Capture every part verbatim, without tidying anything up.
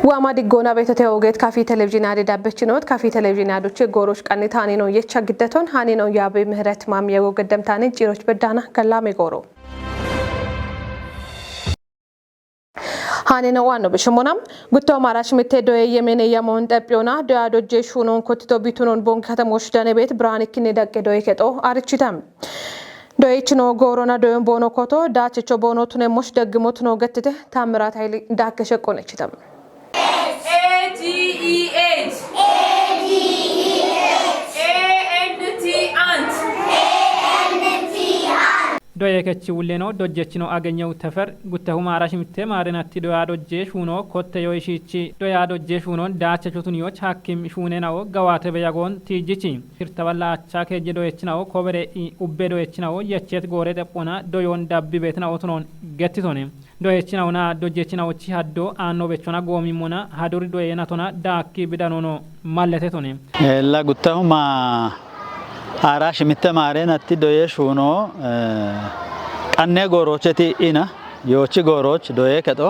Waama diggoona beetote ogeet kafi televizhiinaade dabbechinoot, kafi televizhiinaadoche gooroch qanni taanino yecha giddeton haanino yaabe ምህረት ማም የጎ ገደምታኒ ጪሮች በዳና ገላሜ ጎሮ። Haanino waanno bishimmonam, gutto maarash mitte doye yemene yamoon xepiyona, doya dojje shuunon kottito bitunon bongi katamosh dane beet biraanikkinni daqqe doye kexo arichitam. Doyichino goorona doyon boono koto, daachicho boono tune mosh daggimo tuno gettite, Taammirat Hayli daakke sheqqonechitam. A G E H. A N T, ant. Doye kechi wulleno dojjechino Agenyew Tefer, guttehu maarash mitte maarenatti doya dojje shuuno kotte yoishichi. Doya dojje shuunon daachicho tuniyoch hakkim shuunenao gawaate beyagoon tiijichi. Hirtaballa acha keejje doyechinao kobere i ubbe doyechinao yechet goore xephona doyon dabbi beetinao tunon gettitone. Doyechinahona dojjechinahochi haddo aanno bechona goomimmona haduri doye natona daakki bidanono malletetone. Ella guttahuma aarash mitte maareenatti doye shuuno, eh, qanne gooroocheti ina, yoochi goorooch doye kexo,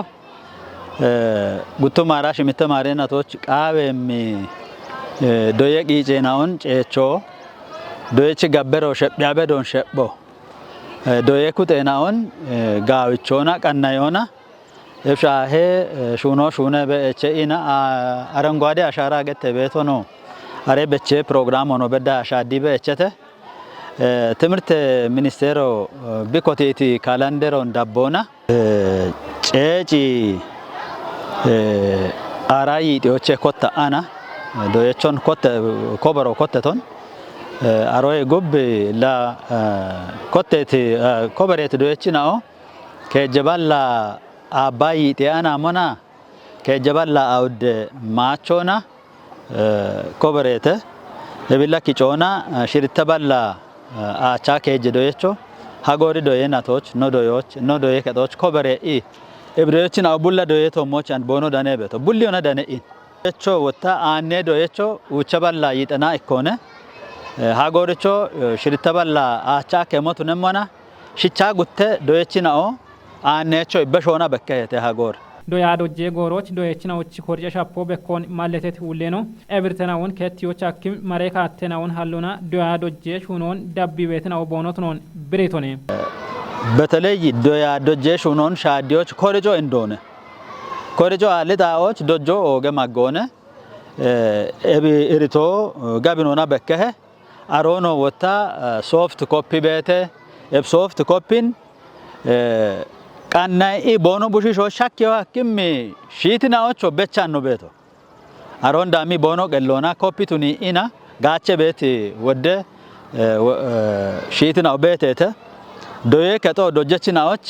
eh, guttuma aarash mitte maareenatoch qaaweemmi, eh, doye qiiceenaon ceecho, doyechi gabbero shephiyabe don shepho. Eh, doye kuxeenaon, eh, gaawichoona qannayoona, ebshaahe, eh, shuuno shuune be eche ina, a-, arenguwaade ashaara gette beeto no. Are beche pirogiraamo no bedda ashaaddi be echete. Eh, timirte ministeero, eh, bikkotiiti kaalanderon dabboona. Eh, ceeci, eh, aara yiixiyoche kotta ana, eh, doyechon kotte, koboro kotteton. Eh, aroye gubbi la, eh, kotteeti, eh, kobereeti doyechinao, keejje balla aabba yiixiye ana mona, keejje balla awudde maachona, eh, kobereete, ebilla kicoona, eh, shiritte balla, eh, aacha keejje doyecho, hagoori doye natoch, no doyoch, no doye kexoch, kobere i, ebi doyechinao bulla doye toommoch an boono dane beeto, bulli ona dane in. Doyecho wotta aanne doyecho uucha balla yiixena ikkoone, eh, hagooricho, eh, shiritte balla aacha kemo tunemmona, shicha gutte doyechinao, aanneecho ibbe shoona bekke hete hagoor. Doya dojje gooroch doyechinaochi korje shappo bekkoon malletet wulleno, ebirtenawon kettiyoch hakkim mare kaattenawon hallona doya dojje shuunoon dabbi beetinao boono tunoon biritone. Beteley doya dojje shuunoon shaaddiyoch korijo indoone. Korijo aalixaoch dojjo ooge maggoone, eh, ebi irito, eh, gabinoona bekkehe, aroono wotta, eh, soft copy beete, eb soft copyn, eh, qannay i boono bushisho shakkiyo hakkim shiitinaocho bechanno beeto. Aroon daami boono qelloona copy tuni ina gaache beeti wodde, eh, wo-, eh, shiitinao beeteete. Doye kexo dojjechinaoch,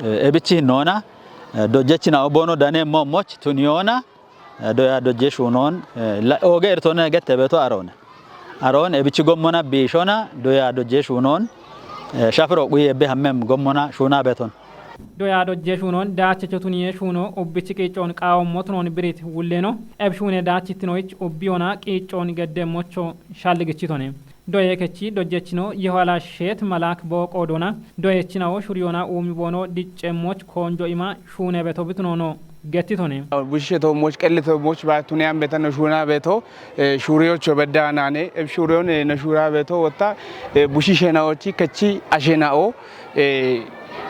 eh, ebichi hinnoona, eh, dojjechinao boono dane moommoch tuniyoona, eh, doya dojje shuunoon, eh, la-, ooge irtoone gette beeto aroone. Aroon ebichi gommona biishona doya dojje shuunoon, eh, shafiro quyi ebbe hammem gommona shuuna beeton. Doya dojje shuunoon daachicho tuniye shuuno ubbichi qiicoon qaawommo tunoon birit wulleno, eb shuune daachittinoich ubbiyona qiicoon geddemmocho shalligichitone. Doye kechi dojjechino Yehoala Sheet Malaak boo qoodona, doyechinao shuriyona uumi boono diccemmoch koonjo ima shuune beto bitunono gettitone. Bushishe toommoch, qelli toommoch, baatuniyan betano shuuna beto, eh, shuriyocho bedda naane, eb shuriyon, eh, na shuura beto wotta, eh, bushishe naochi kechi ashe nao, eh,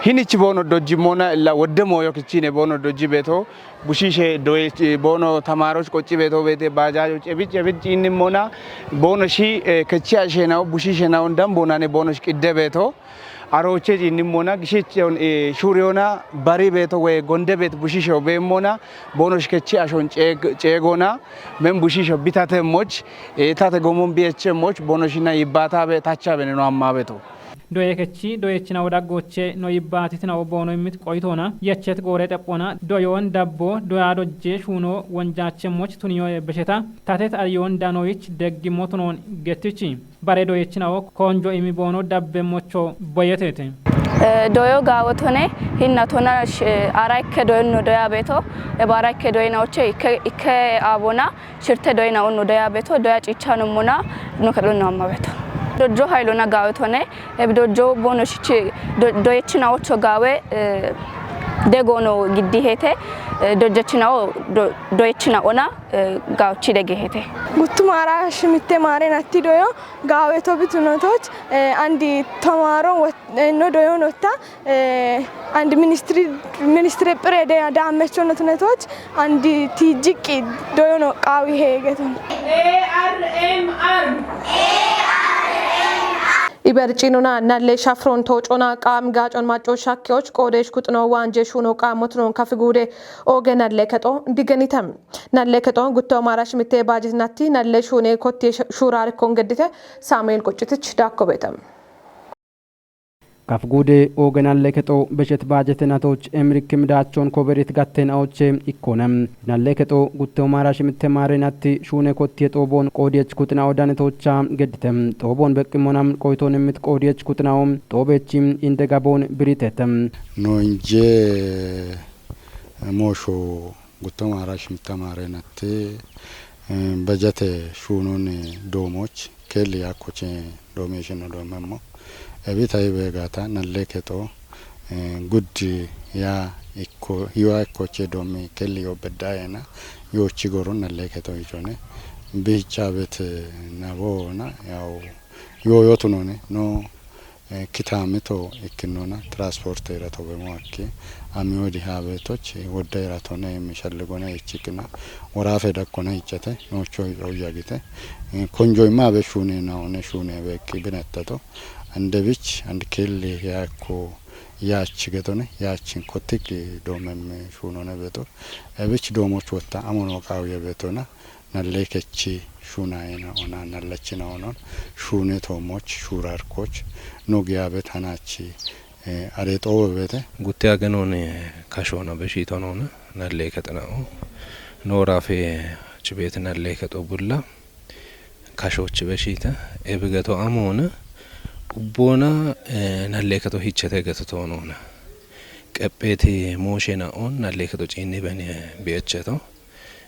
hinich boono dojji mona illa wodde mooyo kichine boono dojji beto, bushishe doye, eh, boono tamaaroch qocci beto beete, baajaajoch ebich ebich inni mona, boono shi, eh, kechi ashe nao, bushishe nao, dambonane boono shi qidde beto, arooche inni mona, gishichon, eh, shuriyona bari beto we gonde bet bushishe obe mona, boono shi kechi ashon ceeg-, ceegona, men bushishe bitate moch, eh, tate gomon biyechemoch, boono shina yibbata be, tacha bene no amma beto. Doye kechi, doyechinawo daggoche no yibbaatitinawo boono immit qoyitoona, yechet goore xephona, doyoon dabbo, doya dojje shuuno wonjaachemmoch tuniyoye besheta, tatet ariyoon danoyich deggimmo tunoon gettichi. Bare doyechinawo koonjo imi boono dabbemmocho boyetete. Eh, doyo gaawotone, hinna tona sh-, eh, ara ikke doyonno doya beeto, e bara ikke doyinawoche ikke, ikke aabona, shirte doyina onno doya beto, doya ciichano mona, no kedhonno amma beto. Dojjo haylona gaawetone, eb dojjo boono shichi, do-, doyechina ocho gaawe, eh, Degoono giddi hete, eh, dojjechinao, do-, doyechinao na, eh, gaochi dege hete. Guttuma ara shimitte mare natti doyo, gawe to bitunotoch, eh, andi tomaro wot-, eh, no doyo notta, eh, and ministry, ministry pire de dammecho notunetoch, andi tijiqi doyo no qawi hegeton. A R M R. Ibercinuna nalle shafron tocona qaam gaacon macco shakkeoch qoodeesh kuxino waanje shuno qaamotnon kafi guude ooge nalle kexo digenitem. Nalle kexo gutto maarash mitte baajetinatti nalle shuune kotti sh-, shuuraarikkon geddite Saamu'eel Quccitich daakko beetem. Kaf guude ooge nalle kexo beshet baajetinatoch emrik midaachon koberit gatten aoche ikkone. Nalle kexo gutto maarash mitte maarenatti shuune kotti xoobon qoodiyech kuxina odanetocha geddite. Xoobon beqqimmonam qoyton immit qoodiyech kuxinao xoobechi inde gabon biritetem. No inje moosho gutto maarash mitte maarenatti, eh, bajate shuunon doomoch kelli yakkoche doomeshino doomemmo. Ebita ibe gata nalle kexo, eh, guddi ya ikko, hiwa ikkoche doomi kelli yo bedayena, yochi goro nalle kexo ijone. Bicha bet nabona, yaw, yo yotunone, no, eh, kitamito ikkinona, transportera to bemo akki, ami wodi habetoch, wodda iratone, mishalligone ichikina, worafe dakkona ichate, nocho oyagite, eh, konjo imma be shune na one shune be ki benettato, ande bich, and kelli yakko, yach getone, yachin kotik doomem shunone beto, ebich doomoch wotta, amono qawiye betona, nalle kechi shuunayena ona nallachina onon shuune toomoch shuurarkoch no giyabe tanachi, eh, are xoobe beete. Gutte agenon, eh, kashona beshito nona nalle kexinao. Noorafe chibet nalle kexo bulla kashoch beshita. Ebigeto amona ubbona, eh, nalle kexo hichete geto tonona. Qepheti mooshena on nalle kexo ciinni bene beecheto.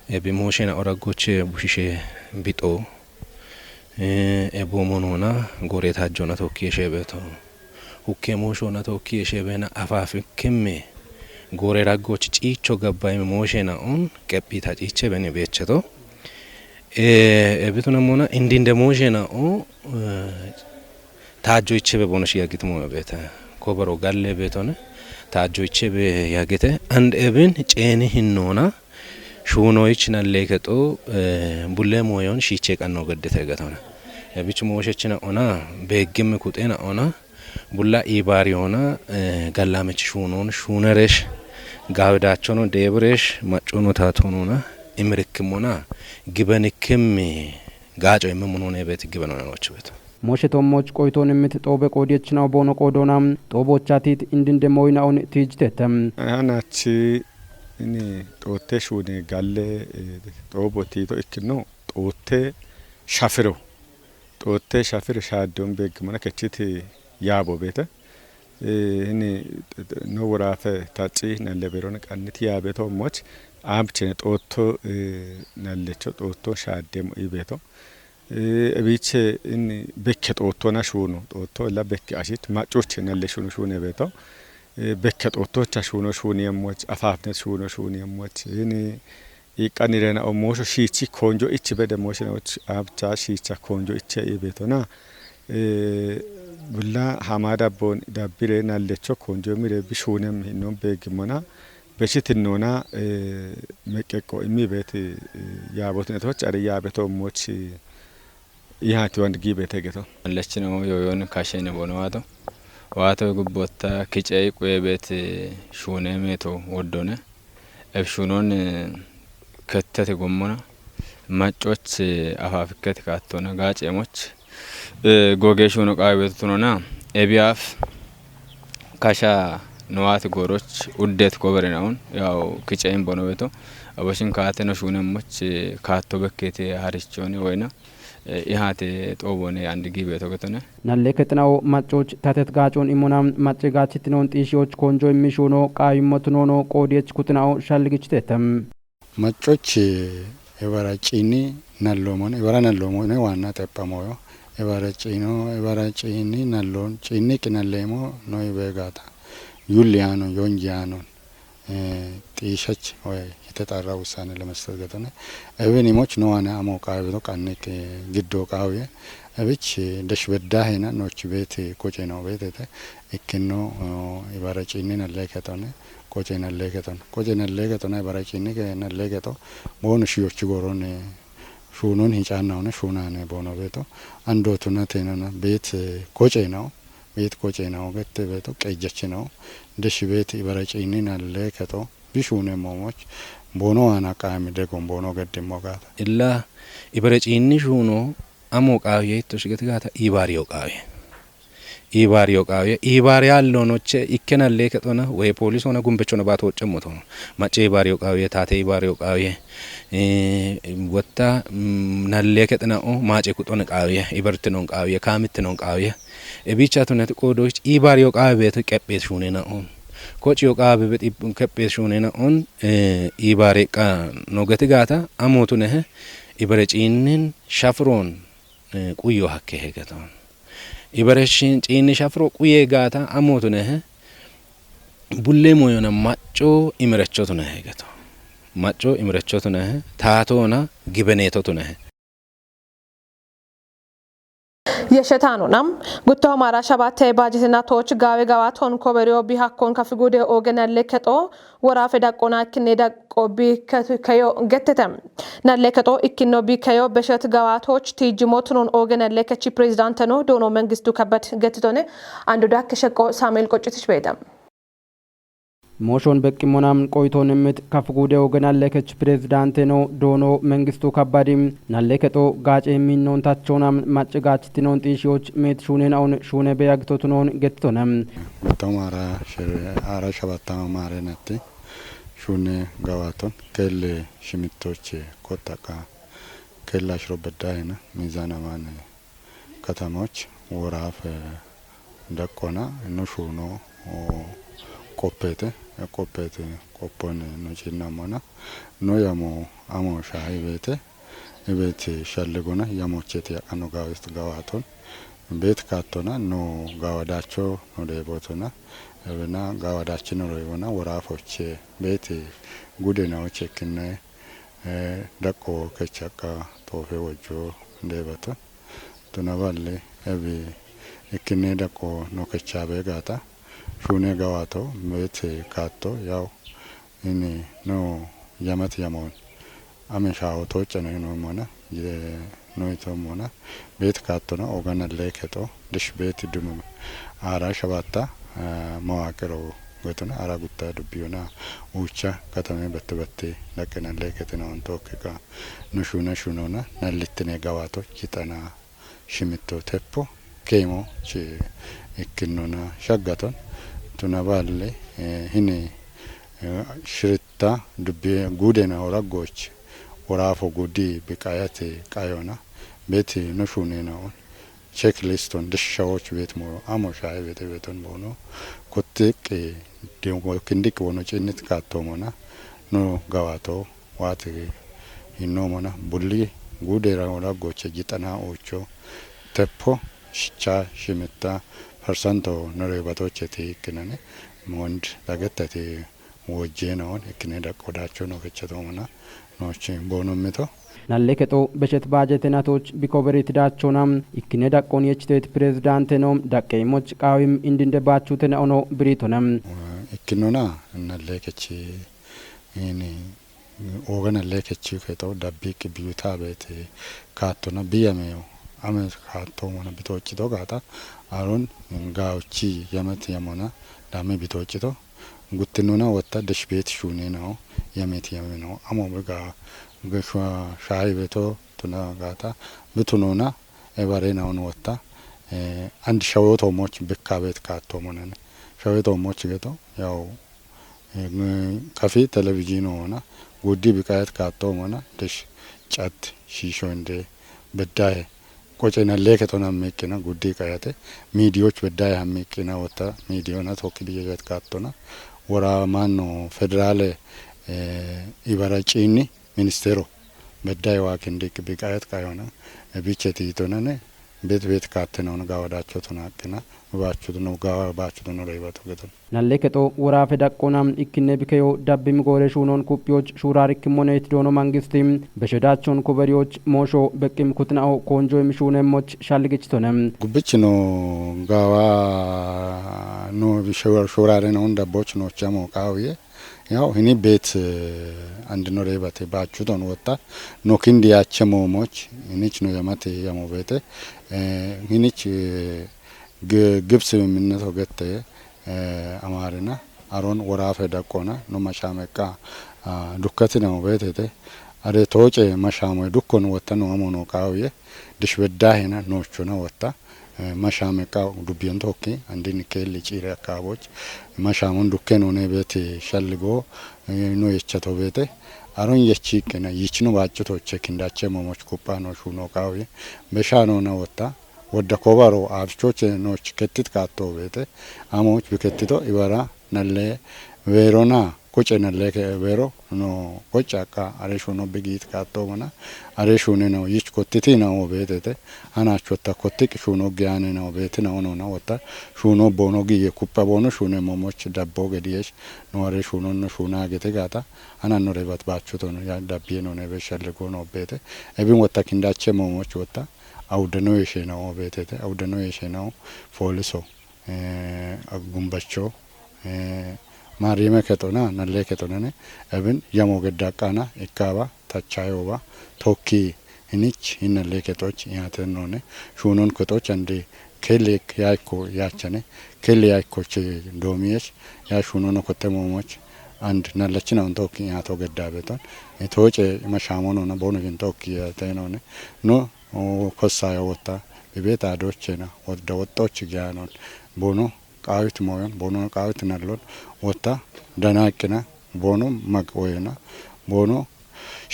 Ebi mooshena oraggoche bushishe bixo. Eh, ebo monona gore tajjona tokki eshe beto. Hukke mooshona tokki eshe bena afafi kimme gore raggoch ciicho gabbayme mooshena on qephi ta ciiche bene beecheto. Eh, ebituna mona indinde mooshena o, eh, Taajjo ichebe bono shi yagitimo beete. Kobaro galle beetone. Taajjo ichebe yagite. And ebin ceeni hinnona. Shuunoyich nalle kexo, eh, bulle moyon shiiche qanno geddete gatona. Ebich mooshechina ona, beeggim kuxena ona, bulla ibariyona, eh, gallamech shuunon, shuuneresh, gawidachono, deebiresh, maccono tatonona, imirikkimona, gibenikkim gaaco imme munone beeti gibenona nochi beeto. Moshe tommoch qoyton immit xoobe qoodiyechinaw boono qoodona, xoobochatit indinde moynaun tiijitete. Hanachi ini xootte shuune galle, eh, xoobo tiito ikkino, xootte shafiro, xootte shafiro shaaddeon beeggimana kechiti yaabo beete. Eh, ini no worafe taxi nalle beron qanniti yaabeto moch, aabchine xootto, eh, nallecho xootto shaaddeemo iibeto. Eh, ebiche in bekke xoottona shuuno, xootto illa bekke ashit, maccuche nalle shuuno shuune beeto. Eh, bekke xoottocha shuuno shuuni yemmoch, afaafnet shuuno shuuni yemmoch. Ini iqqanirena ommoosho shiichi konjo ichi bede mooshinoch abcha shiicha konjo iche ibeetona. Eh, bulla hama dabbon dabbire nallecho konjo mire bishuunem hinnon beegimmona. Beshitinnoona, eh, meqqeqqo immi beeti, eh, yaabotnetoch are yaabeto mooch, eh, ihati wand gi beete geto. Lechino yoyon kashene bono waato. Waato gubbotta kicey quye beeti shuune meeto woddone. Ef shuunon, eh, kettete gommona. Maccoch, eh, afaafikkete kaattona gaaceemoch. Eh, goge shuuno qaawe beeto tunona. Ebiyaaf kasha nowaati gooroch uddet koberenaun, yaw kiceyin bono beeto. Aboshin kaateno shuunemmoch, eh, kaatto bekkete harichoni woyna, eh, ihate xoobone andi gi beeto getone. Nalle kexinawo maccoch tatet gaacon immona macce gaachitinoon xiishiyoch konjo immishuno qaayimmotunono qoodiyech kutinao shalligichitetem. Maccoch ebara ciini nalloomon, ebara nalloomone waanna xephamoyo. Ebara ciino, ebara ciini nalloon, ciinni qinalleemo noyi beegaata. Yulli yaano, yonji yaano. እ፣ ጢሸች ወይ የተጣራ ውሳኔ ለመስጠት ገጠነ። እብን ይሞች ነዋነ አሞ ቃቢ ነው ቃኔ ግዶ ቃዊ። እብች ደሽ በዳሄና ኖች ቤት ቆጨ ነው ቤት እተ እክኖ፣ እ፣ ይባረጪኒ ነሌ ከጠነ፣ ቆጨ ነሌ ከጠነ፣ ቆጨ ነሌ ከጠነ፣ ይባረጪኒ ነሌ ከጠ፣ በሆኑ ሽዮች ጎሮን ሹኑን ሂጫናውነ ሹናነ በሆነ ቤቶ አንዶቱነ ቴነነ ቤት ቆጨ ነው። ቤት ቆጨ ነው። ገት ቤቶ ቀጀች ነው። ደሽ ቤት ይበረጪኒ ነሌ ከጦ ቢሹኔ ሞሞች ቦኖ ዋና ቃሚ ደጎን ቦኖ ገድሞ ጋታ። እላ ይበረጪኒ ሹኖ አሞ ቃውየ ይቶሽ ገት ጋታ ኢባሪዮ ቃውየ። ኢባሪዮ ቃውየ፣ ኢባሪ ያለው ኖቼ ይከናሌ ከጦና ወይ ፖሊስ ሆነ ጉንበቾ ነው ባቶ ወጨሞ ቶኖ። ማጨ ኢባሪዮ ቃውየ፣ ታቴ ኢባሪዮ ቃውየ፣ እ፣ ወታ፣ ም፣ ነሌ ከጥናኦ ማጨ ኩጦን ቃውየ፣ ኢበርትኖን ቃውየ፣ ካምትኖን ቃውየ። እቢቻ ቱነት ቆዶች ኢባሪዮ ቃውየ ቤት ቀጴት ሹኔ ናኦ። ኮጭዮ ቃውየ ቤት ኢብ-፣ ቀጴት ሹኔ ናኦን፣ እ፣ ኢባሬ ቃ ኖገት ጋታ አሞቱ ነህ ኢበረጪንን ሻፍሮን እ፣ ቁዮ ሀኬ ሄገተውን። ኢበረሽን ጪኒ ሸፍሮ ቁዬ ጋታ አሞቱ ነህ። ቡሌ ሞዮነ ማጮ ኢምረቾቱ ነህ ሄገተው። ማጮ ኢምረቾቱ ነህ። ታቶና ግበኔቶቱ ነህ። የሸታኑናም ጉቶ ማራ ሸባተ ባጀትና ቶች ጋዌ ጋዋቶን ኮበሪዮ ቢሃኮን ከፍጉዴ ኦገነሌ ከጦ ወራፌ ዳቆና ክኔ ዳቆ ቢ ከዮ ገትተ። ነሌ ከጦ ኢኪኖ ቢ ከዮ በሸት ገዋቶች ቲጅሞ ትኑን ኦገ ነሌ ከቺ ፕሬዚዳንት ኖ ዶኖ መንግስቱ ከበድ ገትቶነ። አንዱ ዳ ከሸቆ ሳሙኤል ቆጭትሽ ቤተ። ሞሾን በቂሞናም ቆይቶን ምት ከፍጉዴ ኦገ ነሌ ከቺ ፕሬዚዳንት ኖ ዶኖ መንግስቱ ከበድም ነሌ ከጦ ጋጭ የሚኖን ታቸውናም ማጭ ጋች ትኖን ጢሺዎች ሜት ሹኔን አውን ሹኔ በያግቶት ኖን ገትቶነ። ጉተው ማራ ሽር አራ ሸባታማ ማሬ ነቲ ሹኔ ገዋቶን ከል ሽሚቶች ኮጣቃ ከል አሽሮ በዳይና ሚዛን አማን ከተሞች ወራፍ ደቆና ኑ ሹኖ ቆፔቴ ቆፔቴ ቆፖን ኑ ጪና ሞና ኖ ያሞ አሞ ሻሂ ቤቴ እቤት ሸልጎና ያሞቼት ያቀኑ ጋውስት ገዋቶን ቤት ካቶና ኖ ጋዋዳቸው ኖ ደቦቶና እብና ጋዋዳችን ኖ ደቦና ወራፎቼ ቤት ጉዴናዎች የክነ ደቆ ከቻቃ ጦፌ ወጆ ደበቶን ቱና ባሌ እብ እክኔ ደቆ ኖ ከቻ በጋታ ሹኔ ገዋቶ ቤት ካቶ ያው እኔ ኖ የመት የመውን አሜ ሻዎ ተወጨነ ኖ ሞና ኖይቶ ሞና ቤት ካቶና ኦጋና ለከጦ ድሽ ቤት ድሙ አራ ሸባታ መዋቅሮ ገቶና አራ ጉታ ዱቢዮና ኡቻ ከተሜ በትበቴ ለቀና ለከተና ወንቶ ከካ ኑሹነ ሹኖና ነልትኔ ገዋቶ ኪጠና ሽምቶ ተፖ ኬሞ ቺ እክኖና ሸጋቶን ቱና ባለ ሂኔ ሽርታ ዱቤ ጉዴና ወራጎች ወራፎ ጉዲ ብቃያት ቃዮና ቤት ኑሹኔናውን ቼክ ሊስቶን ድሻዎች ቤት ሞ አሞ ሻይ ቤት ቤቶን ቦኖ ኩትቅ ክንድቅ ቦኖ ጭንት ካቶ ሞና ኖ ገዋቶ ዋት ሂኖ ሞና ቡሊ ጉዴራ ወራጎች ጊጠና ኦቾ ተፖ ሽቻ ሽምታ ፐርሰንቶ ነሬባቶች ትክክነን ወንድ ዳገተት ወጄ ነውን እክኔ ደቆዳቸው ነው ከቸቶ ሞና ኖች ቦኖ ምቶ። ናሌ ከጦ በሸት ባጀት ናቶች ቢኮበሪት ዳቸውና እክኔ ዳቆን የችቴት ፕሬዝዳንት ነው ዳቀይሞች ቃዊም እንድንደባችሁ ተነኦኖ ብሪቶነ። እክኖና እናሌ ከች ይህን ኦገን አለ ከቺ ከጠው ዳቢቅ ቢዩታ ቤት ካቶና ብያሜው አመ ካቶ ሆነ ብቶጭቶ ጋታ አሮን ጋውቺ የመት የሞና ዳሜ ብቶጭቶ ጉትኖና ወታ ደሽ ቤት ሹኔ ነው የሜት የሜ ነው አሞ ብጋ ሻይ ቤቶ ቱና ጋታ ብቱኖና ኤባሬ ናውን ወታ አንድ ሸወቶሞች ብካ ቤት ካቶ ሞነን ሸወቶሞች ገቶ ያው ከፊ ቴሌቪዥን ሆና ጉዲ ብቃየት ካቶ ሆና ደሽ ጫት ሺሾ እንደ በዳሄ ቆጨና ሌከቶና ሜቅና ጉዲ ቃያተ ሚዲዮች በዳይ ሀሜቅና ወታ ሚዲዮና ቶክ ብየገት ካቶና ወራ ማኖ ፌዴራል ኢበራ ጪኒ ሚኒስቴሮ በዳይ ዋክ እንዲክ ብቃየት ቃዮና ብቸት ይቶናነ ቤት ቤት ካተነውን ጋወዳቸው ቶናቅና ባችሁት ነው ጋዋ ባችሁት ነው ለይባቱ ገጠን። Nalle kexo woraafe daqqoona ikkinne bikeyo dabbimi goore shuunoon kuphiyoch shuuraarikki moneeti doono mangisti beshedaachon kuberiyoch moosho beqqim kutina'o koonjoyim shuunemmoch shalligichitone. ጉብች ነው ጋዋ ነው። ሹራሬ ነው እንዳቦች ነው ቻሞ ቃውዬ ያው ህኒ ቤት አንድ ነው ሬባቴ ባችሁት ነው ወጣ ነው ክንድ ያቸ ሞሞች ህኒች ነው የማቴ የሞ ቤቴ ህኒች ግብ ስምምነት ወገተ አማርና አሮን ወራፈ ደቆና ኖ መሻመቃ ዱከት ነው ቤቴቴ አደ ቶጨ መሻሞ ዱኮን ወተ ነው አሞኖ ቃውዬ ድሽ በዳሄና ኖቹና ወታ መሻመቃ ዱቢዮን ቶኪ አንዲን ኬል ጪሪ አካቦች መሻሙን ዱኬን ሆነ ቤት ሸልጎ ኖ የቸቶ ቤቴ አሮን የቺቅና ይችኑ ባጭቶቼ ክንዳቼ ሞሞች ኩጳ ነው ሹኖ ቃውዬ በሻኖና ወታ ወደ ኮባሮ አብቾች ኖች ከትት ካቶ ቤተ አሞች ብከትቶ ይበራ ነለ ቬሮና ቁጭ ነለ ቬሮ ኖ ቁጭ አቃ አሬሹ ኖ ብጊት ካቶ መና አሬሹ ነ ነው ይች ኮትቲ ነው ቤተተ አናቾታ ኮትቅ ሹኖ ጊያነ ነው ቤት ነው ነው ወታ ሹኖ ቦኖ ጊየ ኩጳ ቦኖ ሹነ ሞሞች ደቦ ገዲየሽ ኖ አሬሹ ኖ ኖ ሹና ገተ ጋታ አናኖ ሬባት ባቹቶ ነው ያ ዳቢየ ነው ነ በሸልጎ ነው ቤተ እብን ወታ ክንዳቼ ሞሞች ወታ አውደኖ የሼናው ቤቴቴ አውደኖ የሼናው ፎልሶ ጉንበቾ ማሪመ ከጦና ነሌ ከጦናነ እብን የሞ ገዳቃና እካባ ታቻዮባ ቶኪ ህኒች ይነሌ ከጦች ያተኖነ ሹኖን ከጦች አንድ ኬሌክ ያይኮ ያቸነ ኬሌ ያይኮች ዶሚየች ያ ሹኖነ ኮተሞሞች አንድ ነለችን አሁን ቶኪ ያቶ ገዳ ቤቶን ቶጨ መሻሞኖነ ቦኖ ግን ቶኪ ያተኖነ ኖ ኮሳዮ ወታ ቤት አዶቼና ወደ ወጦች ጊያኖን ቦኖ ቃዊት ሞዮን ቦኖ ቃዊት ነሎን ወታ ደናቅና ቦኖ መቅ ወየና ቦኖ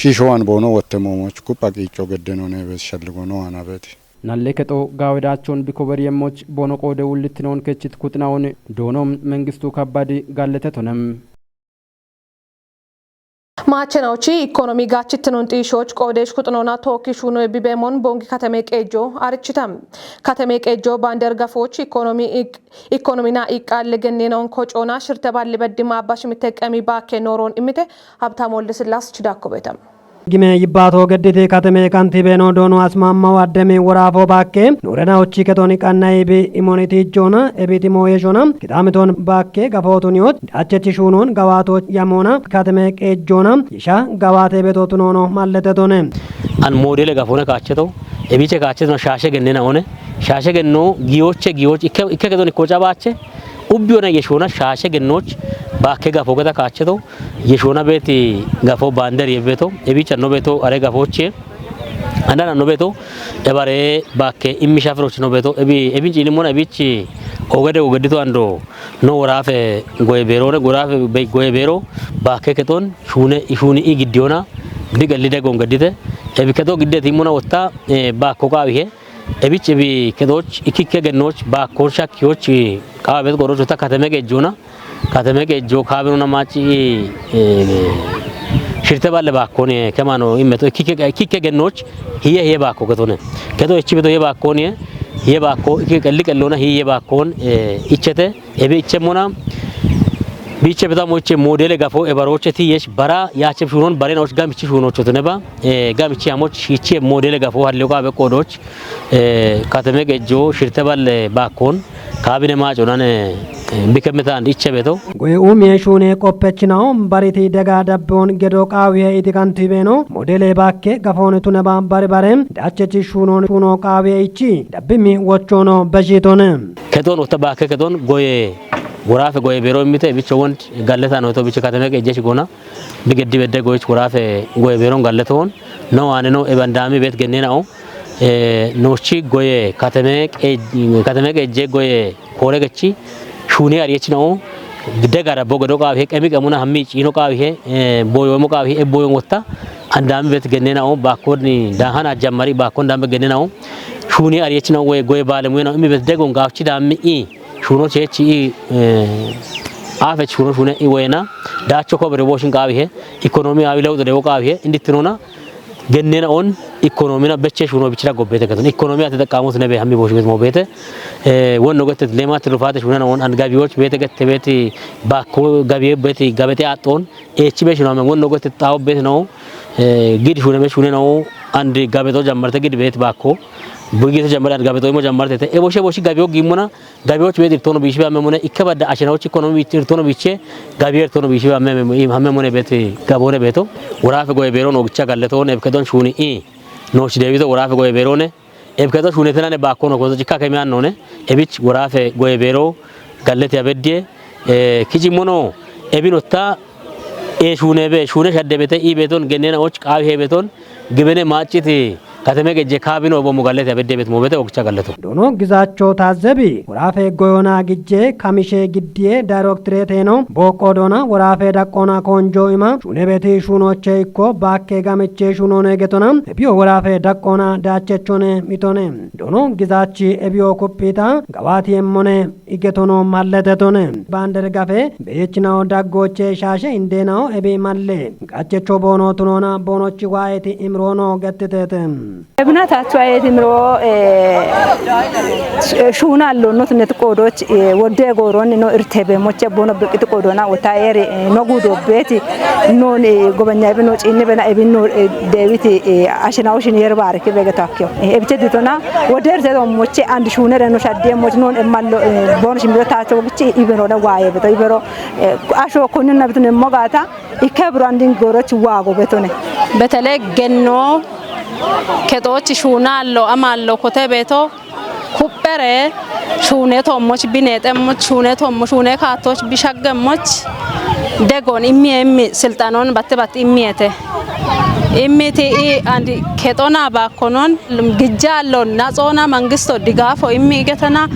ሺሾዋን ቦኖ ወተ ሞሞች ኩጳ ቂጮ ገደኖነ ቤት ሸልጎ ነው አና ቤት Nalle kexo gaawedaachon bikober yemmoch bono qoode wullitinoon kechit kuxinaon doonom mengistu kabbadi gallete tonem. Maachenochi ikkonomi gaachitinoon xiishoch qoodesh kuxinoona tookki shuunoy bibeemoon bongi katame qeejjo arichitam. Katame qeejjo bander gafooch ikkonomi ikkonomina iqqaalle genneenoon kocoona shirte balli beddima abbash mitteqqemi baakke nooroon immite Habtaam Wolde Sillaas chidaakko beetam. Gime yibbaato geddite kateme kantibeeno doono asmaammawo addemi woraafo baakke nuurena ochi ketoni qannayibi imoniti ijjoona ebiti mooyeshona kitaamiton baakke gafootuniyoot dachechi shuunoon gawaato yamoona kateme qeejjoona yisha gawaate beto tunoono malletetone. An moodele gafoona kaacheto ebiche kaachetona shaashe gennena one shaashe genno giyoche giyoch ikke ikke keton ikkocha baache ubbiyona yeshoona shaashe gennoch baakke gafo geta kaacheto yeshoona beeti gafo baanderi yebeto ebicha no beto are gafoche andana no beto ebare baakke immi shafiroch no beto ebi ebin ciini mona ebichi ogede ogedito ando no worafe goye beero ne gorafe goye beero baakke keton shuune ishuuni i giddiyona bi gallide gongedite ebi keto giddeti mona wotta baakko qaawihe Ebich ebi kedoch ikikke gennoch baakkon shakkiyoch qaababet qoroch uta kateme qejjona kateme qejjo kaabinona maci shirte balle baakkon kemano immeto ikikke ikikke gennoch hiye hiye baakko ketone kedo echi beto hiye baakkon hiye baakko ikikke qelli qellona hiye baakkon ichete Ebi ichemona biche beta moche modele gafo ebaroche ti yesh bara yache shunon bare na ush gamichi shuno chotune ba gamichi amoch hiche modele gafo hadle ko abe kodoch kateme gejo shirte balle bakon kabine macho nane bikemeta and iche beto. Goye umiye shune koppechinawo bariti dega dabbeon gedo qawiye iti kantibeno modele bakke gafon tuneba bari bare dachechi shunon shuno qawiye ichi dabbimi wochono beshitone. Keton uta bake keton goye gorafe goye bero mite bicho wond galleta no to bicho kateme ke jeshi gona bi geddi bedde goyich gorafe goye beron galleto won no ane no ebandami bet gennena o e nochi goye kateme ke kateme ke je goye kore gechi shuni ari echi no de gara bogo do qawi he kemi kemuna hammi chino qawi he boyo mo qawi he boyo wotta andami bet gennena o bakon da hana jammari bakon dambe gennena o shuni ari echi no goye goye bale mu no mi bet degon gawchi dammi i shuno chechi i afe shuno shune i wena dacho ko bere boshin qawi he economy awi lewdo de qawi he inditinona gennena on Ikkonoomina bechee shuunoo bichira gobbeete gatun. Ikkonoomii ati xaqqaamuus nebe hammi booshi bet moo beete. Won nogotte leemaatti rufaate shuunana won an gabiyoch beete gatte beeti baakko gabiye beeti gabexe aaxxoon eechi be shuuname won nogotte xaawo beete na'u gid shuuname shuune na'u andi gabeto jammarte gid beeti baakko. Bugito jammarte andi gabeto imo jammarte te eboshe boshi gabiyo gimmona gabiyoch beeti irtono biishibe hamme mune ikke badda ashinawoch ikkonoomii irtono biiche gabiye irtono biishibe hamme mune beeti gaboone beeto. Woraafe goye beeroon ogicha galleto nebkedon shuuni i nooch deebito woraafe goye beeroone ebketo shuunetenane baakkono koto cikka kemiyan noone ebich woraafe goye beeroo gallete abeddiye kijimmono ebinotta ee shuunebe shuune shaddebete ii beeton genneenaoch qaawi hee beeton gibene maacciti kateme gejje kaabino boommo gallete abeddiye beet moobete ogicha galleto. Doono Gizaachoo Taazzebi woraafe goyoona gijje kamishe giddiye daayirektireeteeno booqqoo doona woraafe daqqoona koonjoo ima shuunebeti shuunooche ikko baakke gamiche shuunoone getona ebiyo woraafe daqqoona daachechoone mitone. Doono Gizaachi ebiyo kuphiita gawaati emmone igetono malletetone. Baanderi gafe beechinawo daggooche shaashe indeenawo ebi malle gachecho boono tunoona boonochi waayeti imiroono gettiteete. Ebina tachu ayeti miro shuuna allonnot net qoodoch wodde gooronni no irtebe moche bono birqiti qoodona wota eri no gudo beeti non gobanya ebino ciinni bena ebino deewiti ashinawo shin yer baariki bege takkio ebiche ditona wodde irtedo moche and shuunere no shadde moch non emmallo bono shimiro tacho gichi ibero da waaye beto ibero asho konnina bitune mogata ikke biro andin gooroch waago betone. Betele genno kexoochi shuunaallo amaallo kote beeto kuphere shuune toommoch bineexemmoch shuune toommo shuune kaattoch bishaggemmoch degon immiye immi silxanon batte batte immiyete. Immiti i andi kexona baakkonon gijjaallo naxoona mangisto digaafo immi igetena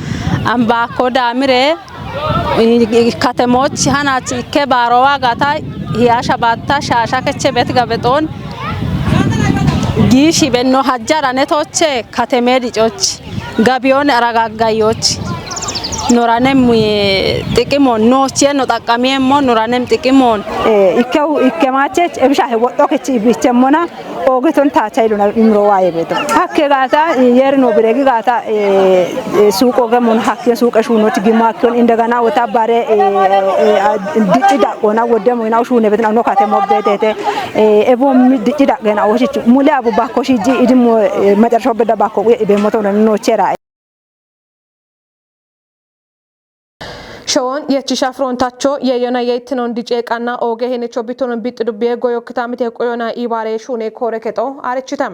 ambaakko daamire Katemoch hanach ikke baarowa gata hiya shabatta shaasha keche bet gabexon giishi benno hajjara netoche kateme dicoch gabiyon aragaggayoch noranem xiqimon nooch yenno xaqqamiemmo noranem xiqimon. Ikkewu ikkemachech ebishahe wodho kechi ibichemmona Oogeton taacha ilona imro waaye beto. Hakke gaata yeeri no biregi gaata suuqo gemon hakke suuqe shuunoch gimmo hakkeon indegana wota bare dicci daqqona wodde moyna shuune betina no kate mobbe tete ebommi dicci daqqena oshich mule abu bakko shiji idimmo macarsho bedda bakko uye ibemoto no chera. Showon yechisha frontacho yeyona yeytinon dice qanna ooge henicho bitonon bixxi dubbiye goyo kitamite qoyona ibaare shuune koore kexo arechitam.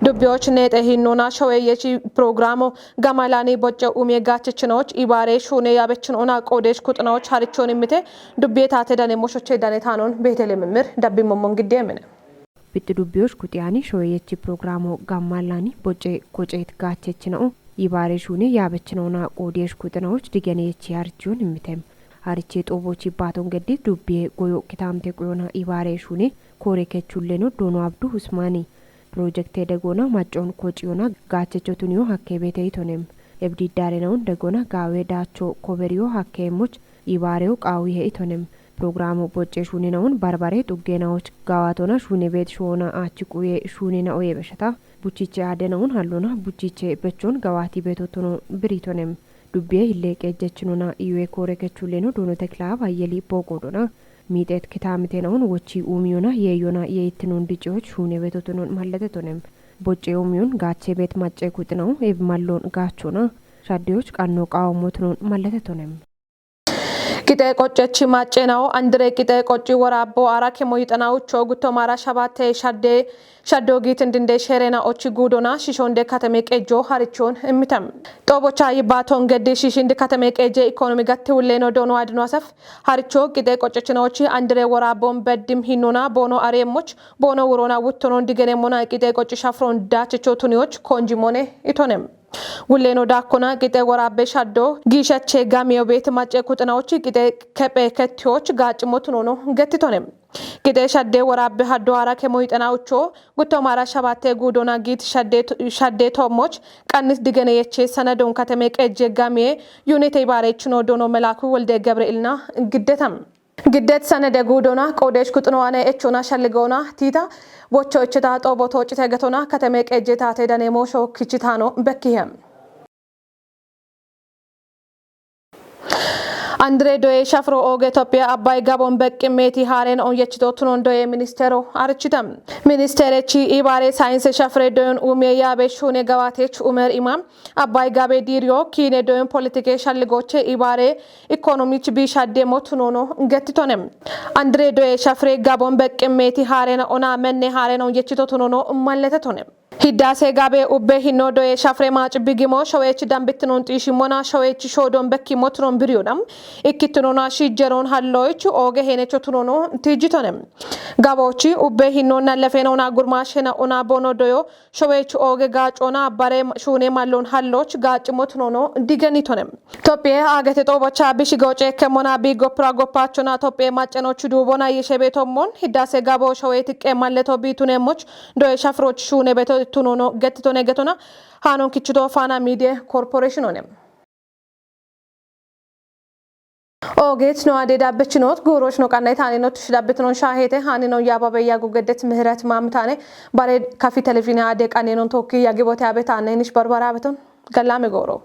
Dubbiyoch neexe hinnona showe yechi programo gamalani bocce umie gaachichinoch ibaare shuune yaabechinona qoodesh kuxinoch harichon immite dubbiye taate dane moshoche dane taanon Beetele Mimir dabbi mommon gidde mine. Bixxi dubbiyosh kuxiyani showeyechi programo gammallani bocce koceet gaachechina'o yibaare shuune yaabechina'ona qoodiyesh kuxina'och digeneyechi harichiyon immitem. Hariche xoobochi baaton geddi dubbiye goyo kitaamte quyona yibaare shuune koore kechulleno doono abdu usmaani pirojekte degoona maccon kociyona gaachecho tuniyo hakke beete itonem. Ebdi daarenawun degoona gaawe daacho koberiyo hakke emmoch Ibaarew qaawihe itonem. Pirogiraamo bocce shuunina'un barbare xuggeena'och gawaatona shuune beet sho'ona aachi quye shuunina'oye beshata buchiche aadena'un hallona buchiche bechon gawaati beetotono biritonem. Dubbiye hille qeejjechinona iwe koore kechulleno doono tekilaab ayyeli booqoodona. Miixeet kitaamitena'un wochi uumiyona yeeyona yeeyittinon diciyoch shuune beetotonon malletetonem. Bocce uumiyon gaache beet macce kuxina'u eb mallon gaachona. Shaddeyoch qanno qaawammotonon malletetonem. Qixee qoccechi macceenawo andire qixee qocci woraabbo ara kemo yixanawucho guttomaara shabatte shadde shaddo giitin dinde sheerena ochi guudona shishonde kateme qejjo harichon immitam. Xoobocha yibbaaton geddi shishindi kateme qejje ikonomi gatti wulleno doono adino asaf haricho qixee qoccechinochi andire woraabbon beddim hinnona boono areemmoch boono wurona wuttonon digeneemmona qixee qocci shafron daachicho tuniyoch konjimone itonem. Wulleeno daakkona qixee woraabbe shaddo giishache gamiyo beet macce kuxinawoch qixee kephe kettiyoch gaaccimotu noono gettitone. Qixee shadde woraabbe haddo hara kemo yixanawucho guttomaara shabatte guudona giit shadde toommoch qannis digene yeche sanadon kateme qejje gamiye yunete ibaarechino doono Melaaku Wolde Gabri'elina giddetam. Giddet sanede guudona qoodeesh kuxunowane echona shalligoona tiita bocho echeta xoobo toocite getona kateme qeejje taate daneemo shookkichitaano bekkihe. Andire doye shafiro ooge Itophiya Abbay Gabon beqqimmeeti haareen onyechito tunon doye ministeero arichite. Ministeerechi ibaare saayinse shafire doyon umiye yaabe shuune gawaatech Umer Imam Abbay Gabe diiriyo kiine doyon politike shalligooche ibaare ikonomich biishaddeemo tunono gettitone. Andire doye shafire Gabon beqqimmeeti haareen ona menne haareen onyechito tunono mallete tone. Hiddaase gaabe ubbe hinno doye shafire maaci bigimo showeechi dambittinon xiishimmona showeechi shoodon bekkimmo tunon biriyona ikkittinona shijjeron halloyichu ooge heenecho tunono tiijjitone. Gaboochi ubbe hinnonna lefeenona gurmaashena una bono doyo showeechi ooge gaacona bare shuune mallon hallooch gaacimmo tunono digenitone. Tophiye aagete xoobocha bishi gooce kemmona bi goppira goppaachona Tophiye maccanochu duubona yeshe beetommon hiddaase gabo showeeti qeemmalleto biituneemmoch doye shafiroch shuune beto tunono gettitone getona haanon kichito Faana Miidiye Korporeeshinone. Oogeet no ade dabbechinoot guuroch no qannaytaaninotush dabbetinon shaaheete haanino yaababe yagu geddet Mihret Maamtaane bare kafi televizhiine ade qannenon tookki yagibote abetaanne nish barbara beton gallaame gooro.